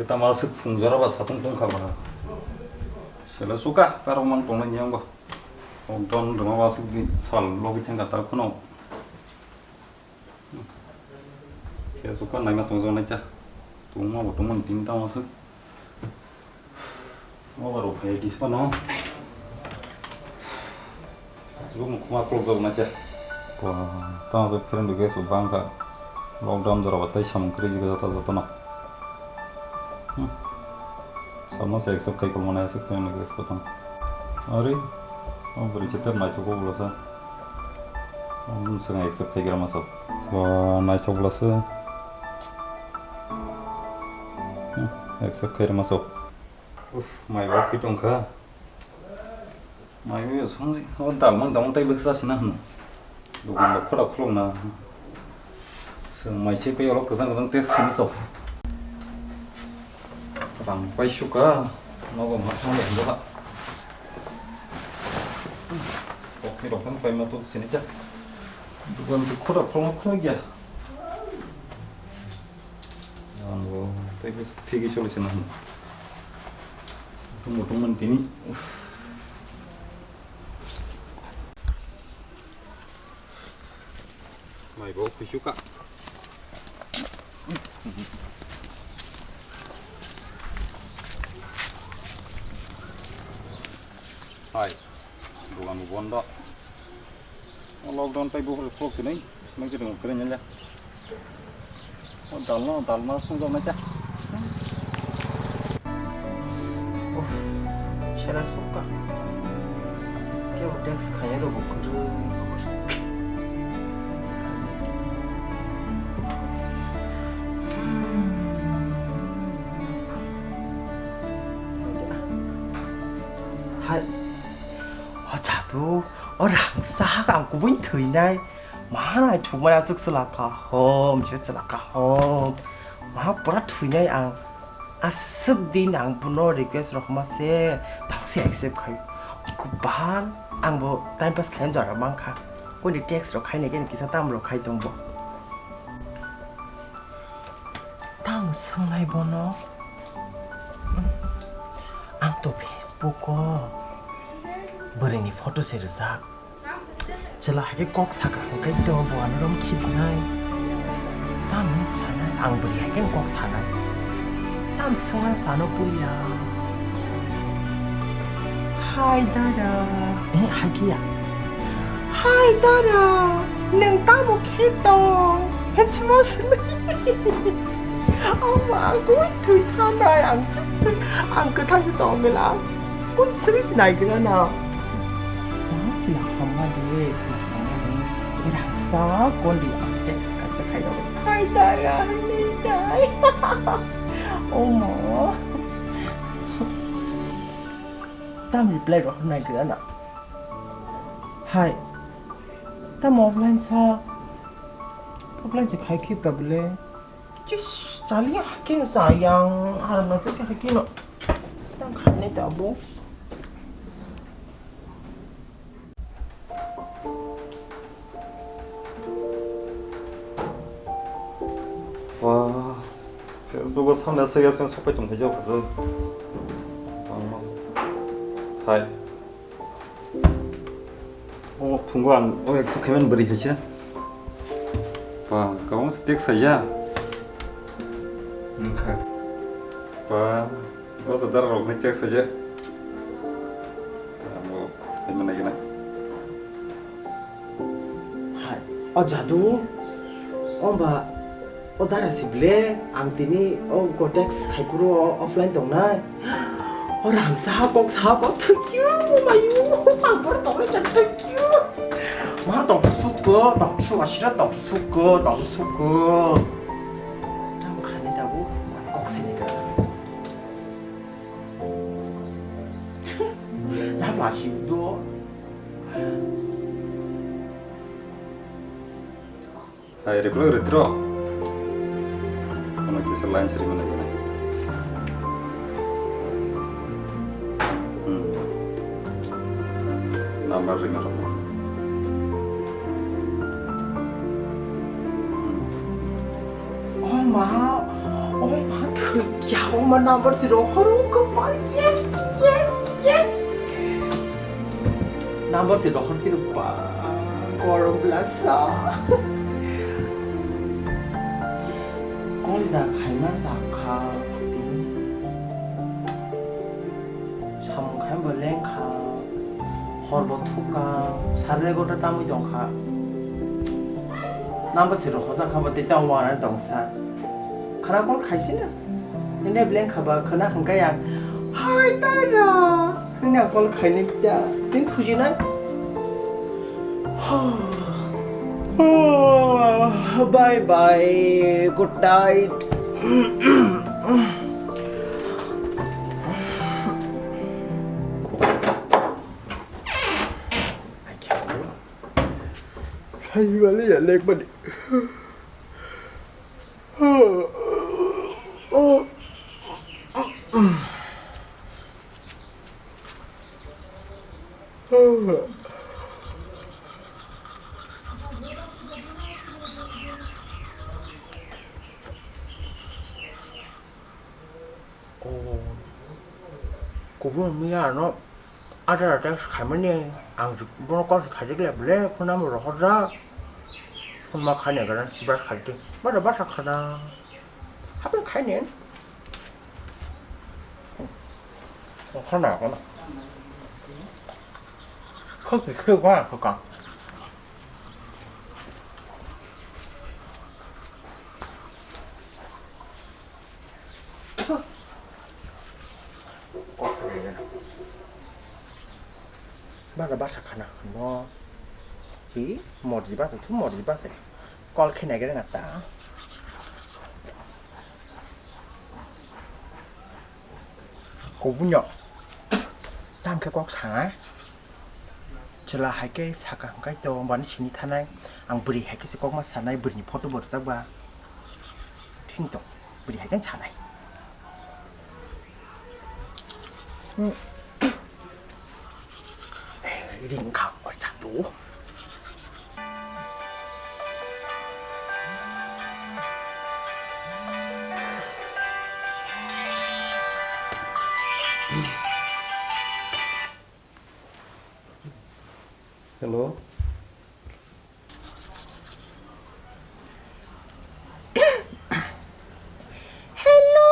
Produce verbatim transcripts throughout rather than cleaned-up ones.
Tamo aswk phung jora ba satung tong kha ba. Sela suka karok mang tongnai yang ba. Lockdown rwma ba aswk di sal logi thang ka ta kheno. Khe suka naima tong jok nai cha. Tungma bo tungmani tin tamo aswk. Mo ba rok phai dis pa no. Room khuma khuluk jok na khe. Ko, tamo jok friend request bo bang kha. Lockdown jora ba tei samung kwrwi jora joto joto no. Hmm. Samo se accept khai kolmo na accept khai request ko tong. Ari, o bwrwi se ter naithok ko bwlasa. Hmm, se accept khai gra ma sok. Ko naithok bwlasa. Hmm, accept khai ma sok. Uf, mai bo kwi tong kha. Mai bo sanji, o dalmang dalmang tei bwkha sina hwn. Dokan bo khora khulok na. Seng mai se pe olo kwchang kwchang text khamu sok. Rang pai suka, nogo ma thang le ndo ha. Kok ni rok phano pai ma tok sini cha. Dokan bo khora khulok khulok ya. Ang bo tei khe thigwi choli se nang. Mutung mutung man tini. Mai bo khuisu ka. Hai, dogan bo bondo. O lockdown tai buphuru khulok sinai, mai khe tong kre nyanya. O dalno, dalma sung jok nai cha. Uff, sera sukka. Kebo text khaya rw bo kwrwi. Hai. O jadu, o rang sahak ang kubui thwinai. Maha naithokmani aswk chwla kaham, se chwla kaham. Maha pura thwinai ang. Aswk din ang bono request rokma se, tabuk se accept khai. Kubal ang bo time pass khai jora mankha. Koni text rok khai nai khe kisa tam rok khai tong bo. Tamo swngnai bono? Ang to Facebook o bwrwini photo se rijak. Chwla hai khe kok saka hwnkhe to bo ano rom khibnai. Tamo sanai ang bwrwi hai khe kok sanai. Tam swngna sano puila. Hai dara. Eh, hai khe ya. Hai dara, nwng tamo khe tong? Hwnchima swnwi. Ama, ang koi thwi thanai, ang just thwi, ang kwthang se tong gela. Koi sri sinai gela na. Ang sila hamma de, sila hamma de. Rangsa kondi ang text kaisa khai rok. Hai dara, ni dai. Omo. Tam reply rok nai gela na. Hai. Tam offline sa. Offline se khai khibra bole. Chis, chali hakhe no sayang. Haram na chakhe hakhe no. Tam khai nai ta bo. Wah, Facebook o samda sega seng sopai tong khaijak khasu. Hai. O phungo ang o ekso khemen bwrwi khaisa. Ba, kabang se text khaija. Wngkha. Ba, o jadar rok ni text khaija. Ang bo hai manai gana. Hai, o jadu, o ba, o dara si ble, ang tini o go text khai kuru o offline tongnai. O rang saha kok saha kok thukyo, o mayu, ang bor tongnai chan thukyo. Ma tong suk ko, tong suk asira tong suk ko, tong suk ko. Tamo khani dabu, kok sini ka. Love love you do. Hai, reply ritro. Kono kisa line seri mana gini. Hmm. Number ring apa? Hmm. Oh ma, oh ma, thwi ya, oh Mo number si rohor ko pa. Yes, yes, yes. Number si rohor tiro pa. Korom blasa. Konda khaima sakha tini. Samung khaima bo lengkha. Hor bo thukha. Sare gota tamwi tongkha. Number si rohor sakha bo tei tang wana tongsa. Khara kol khaisina. Nini blank khaba khwna hwnkhe ang, "Hi, Tara!" Nini ang call khainai khe, tin thujinai. Bye bye, good night. Hai, wale ya, lek mani. Oh. Kubun miya ano. Ada ada khaimani ang bono call khaijak le bole phone number rohorjak. Phone ma khaini gara brush khaidi. Bada basa khana. Happen khaini. Khana khana. Khok khok ba khok. Bada basa khana no. Hi, morji basa, thu morji basa. Call khe nai gana ta. Kubunyo. Tam khe kok sanai. Chwla hai khe saka hwnkhe to bani sini thanai. Ang bwrwi hai khe se kokma sanai, bwrwini photo bo rwjak ba. Thing to, bwrwi hai khe sanai. Hmm. Eh, ring kha, oi, chatu. Hello. Hello,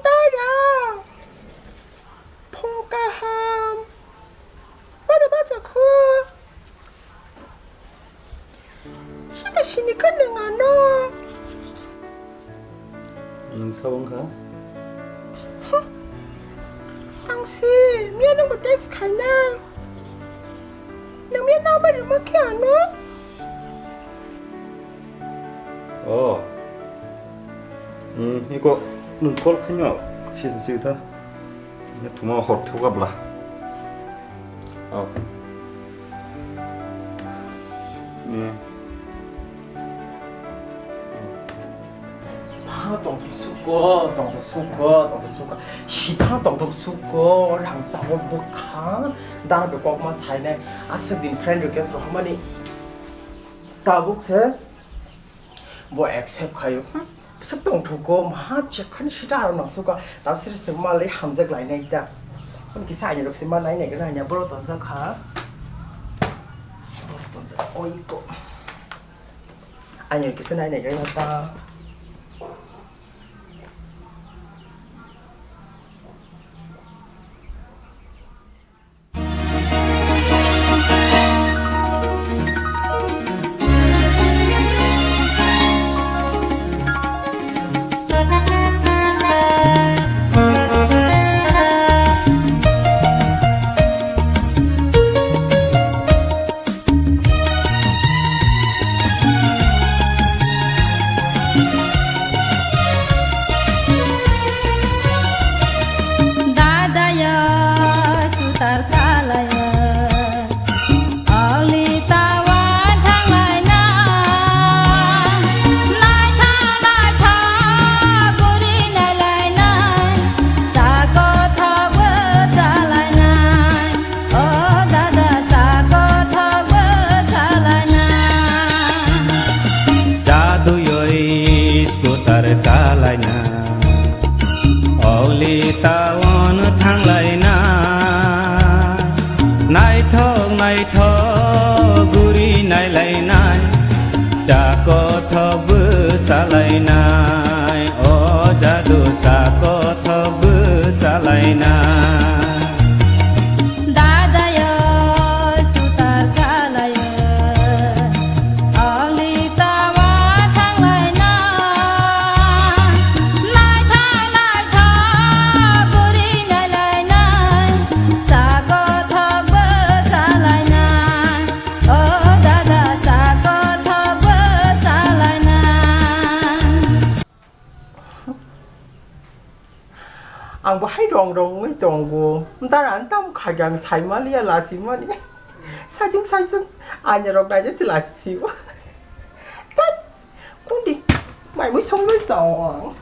Dara. Phung kaham. Bada bacha khu. Sita sini kan nang ano. Ang sabong kha. Ang si, miya nang text khaina. Nang miya number rwma khe ano. Oh. Hmm, iko nung call khaino. Si, si ta. Ni thuma hor thuka bla. Oh. Ni. Ha, tongthok suko, tongthok suko, tongthok suko. Sitha tongthok suko, rang sawo bwkha. Dara be kokma sainai. Aswk din friend request rohormani. Tabuk se. Bo accept khayo. Hmm, bwswk tongthogo, maha chekhani sita aro nangsuka. Tabsiri se malai hamjak lainai da. Hwn kisa aini rok se ma nainai gana anya boro tonjak kha. Boro tonjak. Oi ko. Aini rok kisa nainai gana ta. Dadayo sutar kalayo, oli tawa thanglaina, naitha naitha guri nailainai, tako thogbo salainai. O dada, sa kothok bo salaina. Jaduyoi scooter kalaina. Taon thanglaina, naithok naithok guri nailainai, chakothok bwsalainai, o jadu chakothok bwsalainai. Dadayo scooter kalayo, ongni tawa thanglaina. Naithok naithok guri nailainai, chakothok bwsalainai. O dada, chakothok bwsalainai. Ang bahai rong rong wngwi tongo. Dara ang tamo kha khe ang saimaliya lasimani. Sajwk sajwk aina rok naina se lasio. Tat, kundi mai mui songwi chao ang.